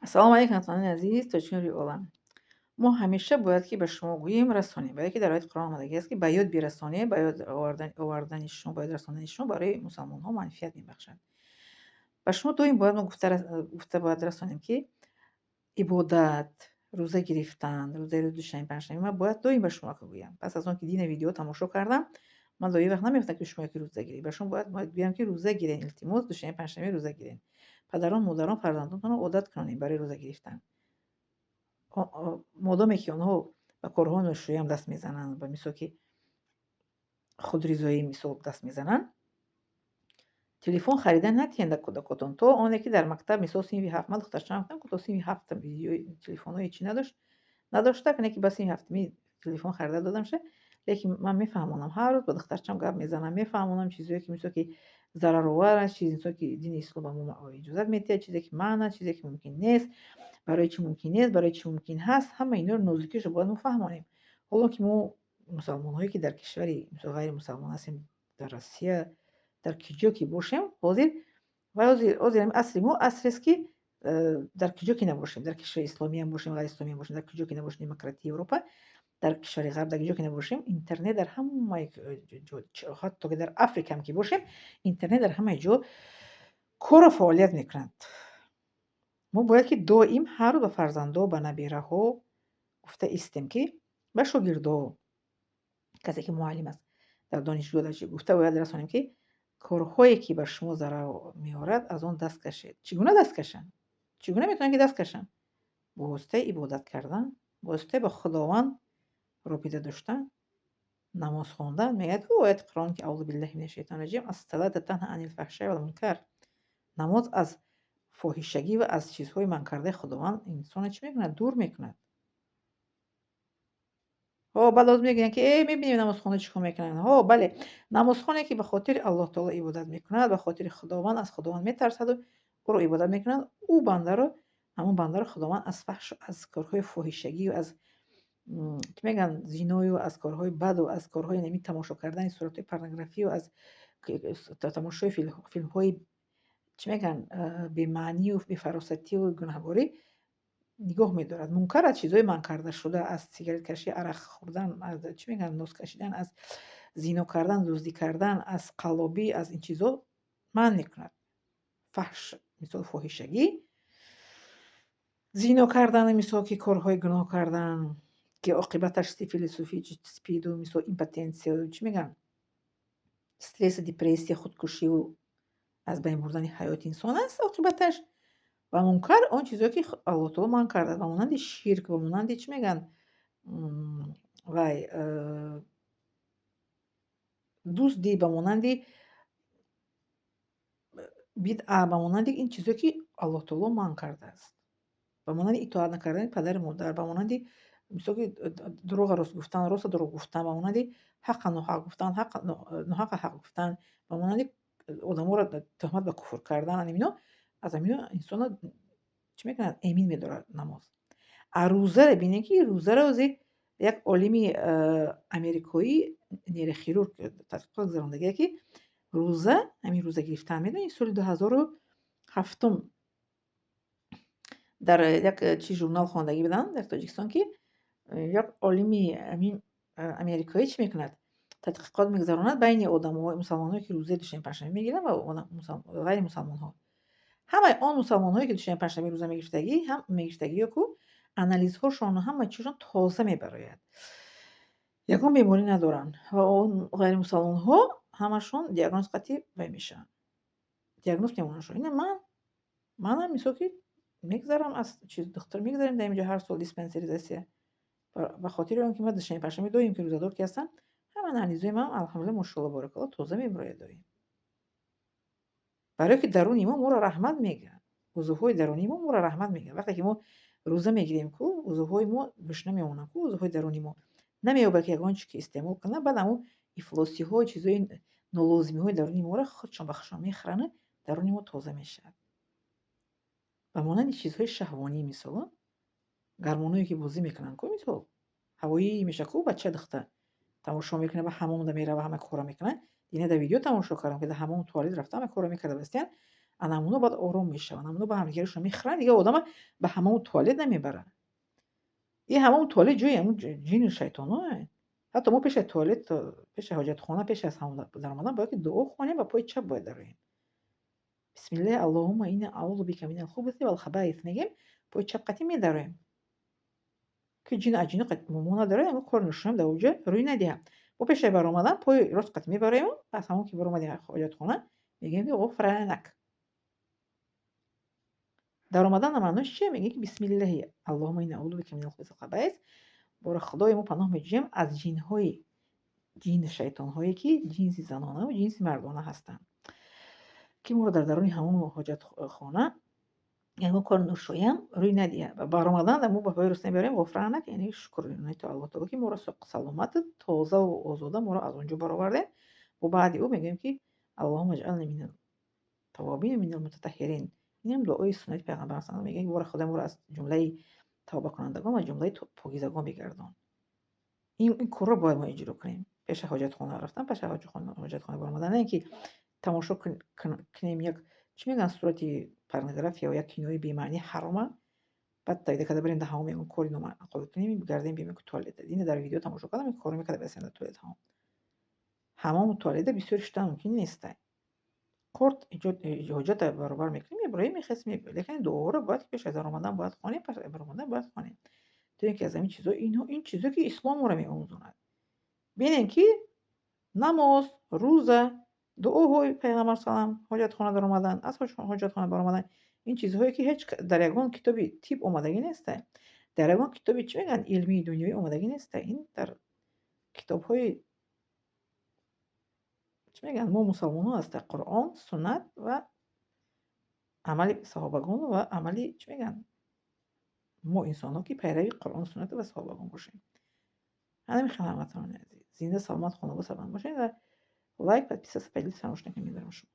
Ассалому алайкум, ҳамватанони азиз, тоҷикони рӯи олам. Мо ҳамеша бояд ки ба шумо гӯем, расонем, барое ки дар ояти Қуръон омадагӣ аст, ки ба ёд бирасонем, ба ёд овардани шумо, ба ёд расондани шумо барои мусалмонҳо манфиат мебахшад. Ба шумо доим бояд мо гуфта бояд расонем, ки ибодат, рӯза гирифтан, рӯзаи рӯзи душанбе, панҷшанбе, ман бояд доим ба шумо гӯям. Пас аз он ки дина видео тамошо кардам, ман доим вақт намегуфтам, ки шумо ки рӯза гиред. Ба шумо бояд гӯям, ки рӯза гирен, илтимос, душанбе, панҷшанбе рӯза гирен. Падарон, модарон фарзандонтонро одат кунонед барои рӯза гирифтан. Модоме ки онҳо ба корҳои ношоям даст мезананд, ба мисол ки худризоӣ мисол даст мезананд, телефон харида натиҳед ба кӯдакотон, то оне ки дар мактаб, мисол, синфи ҳафт. Ман духтарчаам гуфтам, ки то синфи ҳафтам телефонҳои чӣ надошт, надошта, не ки ба синфи ҳафтумӣ телефон харида додамша. Лекин ман мефаҳмонам, ҳар рӯз ба духтарчаам гап мезанам, мефаҳмонам чизое ки, мисол ки, зараровар аст, чизе ки дини ислом ба мо иҷозат медиҳад, чизе ки манъ аст, чизе ки мумкин нест, барои чӣ мумкин нест, барои чӣ мумкин ҳаст. Ҳама инҳоро нозукиашро бояд мо фаҳмонем. Ҳоло ки мо мусалмонҳое ки дар кишвари, мисол, ғайримусалмон ҳастем, дар Россия, дар ки ҷо ки бошем, ҳозир ва ҳозир асри мо асрест, ки дар ки ҷо ки набошем, дар кишвари исломиам бошем, ғайриисломиам бошем, дар ки ҷо ки набошем, демократии Европа, дар кишвари ғарб, дар ки ҷо ки набошем, интернет дар ҳамаи ҷо, ҳатто ки дар Африкаам ки бошем, интернет дар ҳамаи ҷо кору фаъолият мекунад. Мо бояд ки доим ҳар рӯз ба фарзандо, ба набераҳо гуфта истем, ки ба шогирдо, касе ки муаллим аст дар донишгоҳ, дар чӣ, гуфта бояд расонем, ки корҳое ки ба шумо зарар меорад, аз он даст кашед. Чӣ гуна даст кашанд? Чӣ гуна метавонанд ки даст кашанд? Бо воситаи ибодат кардан, бо воситаи ба Худованд робита доштан, намоз хондан. Мегӯяд ку ояти Қуръон, ки أعوذ بالله من الشيطان الرجيم: الصلاة تنهى عن الفحشاء والمنكر. Намоз аз фоҳишагӣ ва аз чизҳои манъкардаи Худованд инсонро чӣ мекунад? Дур мекунад. Ҳо, баъд боз мегӯянд, ки э, мебинем, намозхона чӣ кор мекунанд. Ҳо, бале, намозхоне ки ба хотири Аллоҳ таоло ибодат мекунад, ба хотири Худованд, аз Худованд метарсаду ӯро ибодат мекунад, ӯ бандаро, ҳамон бандаро Худованд аз фаҳшу, аз корҳои фоҳишагию, аз, чӣ мегӯянд, зиною, аз корҳои баду, аз корҳои нами тамошо кардани суратҳои порнографию, аз тамошои филмҳои, чӣ мегӯянд, бемаънию бефаросатию гунаҳгорӣ нигоҳ медорад. Мункар аз чизҳои манъ кардашуда, аз сигареткашӣ, арақ хӯрдан, аз, чӣ мегӯянд, нос кашидан, аз зино кардан, дуздӣ кардан, аз қаллобӣ, аз ин чизҳо манъ мекунад. Фаҳш, мисол, фоҳишагӣ, зино кардан, мисол, ки корҳои гуноҳ кардан, ки оқибаташ сифилису спиду, мисол, импотенсия, чӣ мегӯянд, стрессу, депрессия, худкушиву аз байн бурдани ҳаёти инсон аст оқибаташ. Ва мункар он чизое ки Аллоҳ таоло манъ кардааст, ба монанди ширк, ба монанди, чӣ мегӯянд, вай, дуздӣ, ба монанди бидъа, ба монанди ин чизое ки Аллоҳ таоло манъ кардааст, ба монанди итоат накардани падару модар, ба монанди, мисол, ки дурӯға рост гуфтан, роста дурӯғ гуфтан, ба монанди ҳаққа ноҳақ гуфтан, ноҳаққа ҳақ гуфтан, ба монанди одаморо тӯҳмат ба куфр кардан. Ино аз ҳамино инсонро, чӣ мекунад, эмин медорад намоз. А рӯзаро бинем, ки рӯзаро ози як олими америкоӣ, нейрохирург, тадқиқот гузарондагие, ки рӯза, ҳамин рӯза гирифтан, медонед, соли 2007-ум дар як чи журнал хондагӣ будам дар Тоҷикистон, ки як олими ҳамин америкоӣ чӣ мекунад, тадқиқот мегузаронад байни одамҳо, мусалмонҳое ки рӯзаи душанбе, панҷшанбе мегиранд, ва ғайримусалмонҳо. Ҳамаи он мусалмонҳое ки душанбе, панҷшанбе рӯза мегирифтагӣ, ҳам мегирифтагиё ку, анализҳошону ҳама чизшон тоза мебарояд, ягон беморӣ надоранд. Ва он ғайримусалмонҳо ҳамашон диагноз қатъи вай мешаванд, диагноз мемонандшон. Ина ман, манам, мисол, ки мегзарам аз чиз духтур, мегзарем дар инҷо ҳар сол диспансеризация, ба хотири он ки ман душанбе, панҷшанбе доим ки рӯзадор ки ҳастам, ҳама анализҳои ман, алҳамдулилла, мошоалло, боракалло, тоза мебарояд доим, барое ки даруни мо моро раҳмат мегӯяд, узвҳои дарунии мо моро раҳмат мегӯяд. Вақте ки мо рӯза мегирем ку, узвҳои мо гушна мемонанд ку, узвҳои даруни мо намеёбад, ки ягон чи ки истеъмол кунад. Баъд ҳамун ифлосиҳо, чизҳои нолозимиҳои даруни моро худшон ба худшон мехӯранд, даруни мо тоза мешавад. Ба монанди чизҳои шаҳвонӣ, мисол, гормонҳое ки бозӣ мекунанд ку, мисол, ҳавоӣ мешавад ку, бача, духтар тамошо мекунад, ба ҳаммомда мерава, ҳама корро мекунад. Дина дар видео тамошо кардам, ки дар ҳаммом, туалет рафта, ҳама корро мекарда бастиян. Ана ҳамуно баъд ором мешаванд, ҳамуно ба ҳамдигарашон мехӯранд, дигар одама ба ҳаммому туалет намебаранд. И ҳаммому туалет ҷои ҳамун ҷину шайтонҳое. Ҳатто мо пеши туалет, пеши ҳоҷатхона, пеш аз ҳаммом даромадан бояд ки дуо хонем ва пои чап бояд дароем. «Бисмиллаҳи аллоҳумма инни аъузу бика минал хубуси вал хабаис» мегем, пои чап қатӣ медароем. Ки ҷину аз ҷино мо надароем, ягон кори ношоям дар оҷа рӯй надиҳад. Мо пеши баромадан пои рост қатӣ мебароему аз ҳамон ки баромадем ҳоҷатхона, мегӯем ки «Ғуфранак». Даромадан маънош чия? Мегӯем ки «Бисмиллаҳи аллоҳумма инни аъузу бика минал хубуси вал хабаис», бори Худои мо паноҳ меҷӯем аз ҷинҳои, ҷину шайтонҳое, ки ҷинси занонаву ҷинси мардона ҳастанд, ки моро дар даруни ҳамон ҳоҷатхона ягон кори ношоям рӯй надиҳад. Ва баромадан мо ба пои рост мебарем «Ғуфранак», яъне шукргузорӣ то Аллоҳ таоло, ки моро саломату тозаву озода моро аз он ҷо баровардем. Бо баъди ӯ мегӯем ки «Аллоҳумма иҷъални минал таввобин ва минал мутатаҳҳирин». Инам дуои суннати Пайғамбар саллаллоҳу, мегӯяд, бори Худо, моро аз ҷумлаи тавбакунандагон ва ҷумлаи покизагон бигардон. Ин корро бояд мо иҷро кунем. Пеши ҳоҷатхона рафтан, пеши ҳоҷатхона баромадан, на ин ки тамошо кунем як, чӣ мегӯянд, сурати порнография ё як кинои бемаъни ҳарома, баъд тайда карда барем дар ҳамом, ягон кори номаъқул кунем, гардем биёем туалета. Ина дар видео тамошо кардам, ин корро мекарда басем дар туалет ҳамом. Ҳамому туалета бисёр шиштан мумкин нестай. Кор ҳоҷата баробар мекунем, мебароем, мехезем, мебиёем. Лекин дуоҳоро бояд пеш аз даромадан бояд хонем, пас аз баромадан бояд хонем. То ин ки аз ҳамин чизо, инҳо, ин чизо ки ислом моро меомӯзонад. Бинем, ки намоз, рӯза, дуоҳои Пайғамбар салам, ҳоҷатхона даромадан, аз ҳоҷатхона баромадан, ин чизҳое ки ҳеҷ дар ягон китоби тиб омадагӣ нестай. Дар ягон китоби, чӣ мегӯянд, илмии дунёвӣ омадагӣ нестай. Ин дар китобҳои, чӣ мегӯянд, мо мусалмонҳо аст, Қуръон, суннат ва амали саҳобагон ва амали, чӣ мегӯянд, мо инсонҳо, ки пайрави Қуръон, суннату ва саҳобагон бошем. Ҳамин хел, ҳамватанони азиз, зинда, саломат, хонобод, сарбаланд бошед ва лайк, подписаться, поделиться фаромӯш накунед. Медорам шумо.